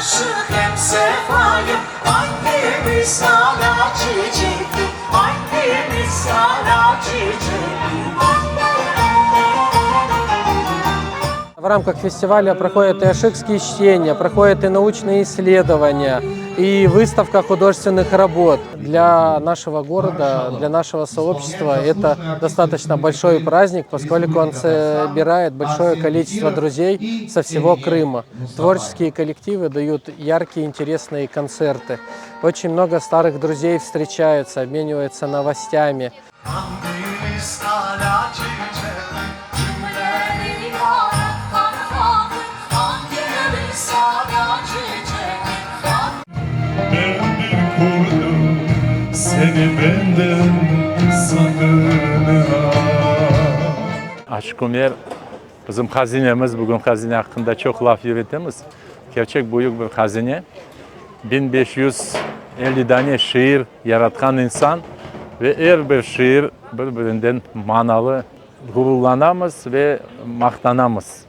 Aşıq hem sefayım, Hangimiz hala çiçektir, Hangimiz hala çiçektir. В рамках фестиваля проходят и ашикские чтения, проходят и научные исследования, и выставка художественных работ. Для нашего города, для нашего сообщества это достаточно большой праздник, поскольку он собирает большое количество друзей со всего Крыма. Творческие коллективы дают яркие, интересные концерты. Очень много старых друзей встречаются, обмениваются новостями. Ben bir kurdum seni benden sakın ha. Aşıq Umer bizim hazinemiz, bugün hazine aqqında çoq laf yürütemiz. Kerçek büyük bir hazine. 1550 dane şiir yaratqan insan ve er bir şiir bir-birinden manalı. Ğururlanamız ve maqtanamız.